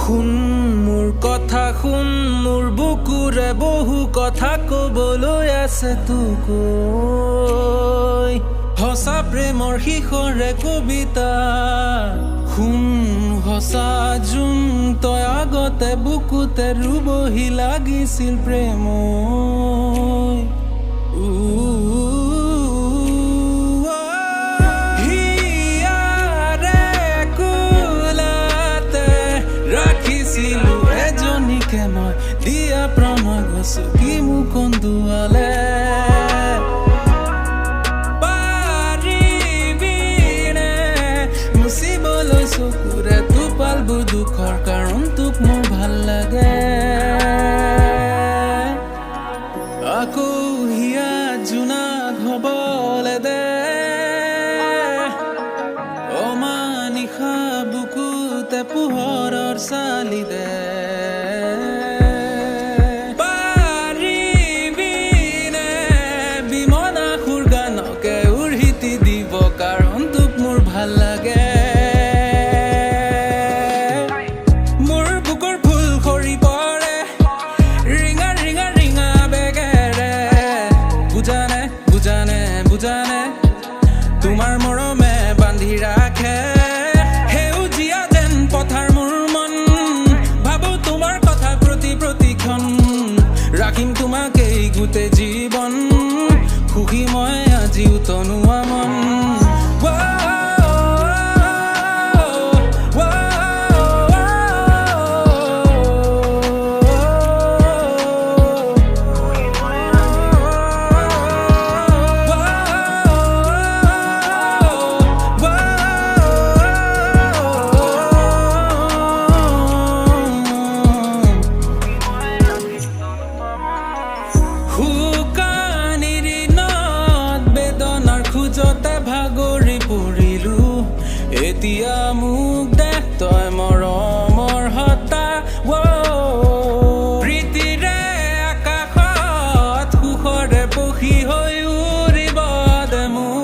শুন মোৰ কথা শুন, মোৰ বুকুৰে বহু কথা কবলৈ আছে তোক। সঁচা প্ৰেমৰ শিখৰে কবিতা শুন, সঁচা যোন তই আগতে বুকুতে ৰুবহি লাগিছিল প্ৰেম। হিয়াৰে কোলাতে ৰাখিছিলো এজনীকে মই, দিয়া প্ৰণয় গছকি মোক কন্দুৱালে। পাৰিবিনে মুচিবলৈ চকুৰে টোপালবোৰ দুখৰ, কাৰণ তোক মোৰ ভাল লাগে। আকৌ হিয়া জোনাক হবলে দে, অমানিশা বুকুতে পোহৰৰ চালি দে। পাৰিবিনে বিমনা সুৰ গানকে উৰ্হিতি দিব, কাৰণ তোক মোৰ ভাল লাগে। মোৰ বুকুৰ ফুল সৰি পৰে ৰিঙা ৰিঙা ৰিঙা বেগেৰে। বুজানে বুজানে বুজানে, তোমাৰ মৰমে বান্ধি ৰাখে সেউজীয়া যেন পথাৰ মোৰ মন। ভাবো তোমাৰ কথা প্ৰতি প্ৰতিক্ষণ, ৰাখিম তোমাকেই গোটেই জীৱন। সুখী মই আজিও তনুৱা মন। শুকানিৰ নদ বেদনাৰ খোজতে ভাগৰি পৰিলো, এতিয়া মোক দে তই মৰমৰ হতা। প্ৰীতিৰে আকাশত সুখৰে পখী হৈ উৰিব দে মোক।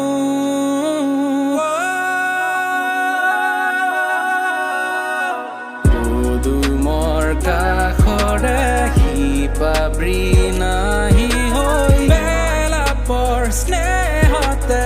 পদুমৰ কাষৰে শিপা বৃনাহি হৈ বেলাপৰ স্নেহতে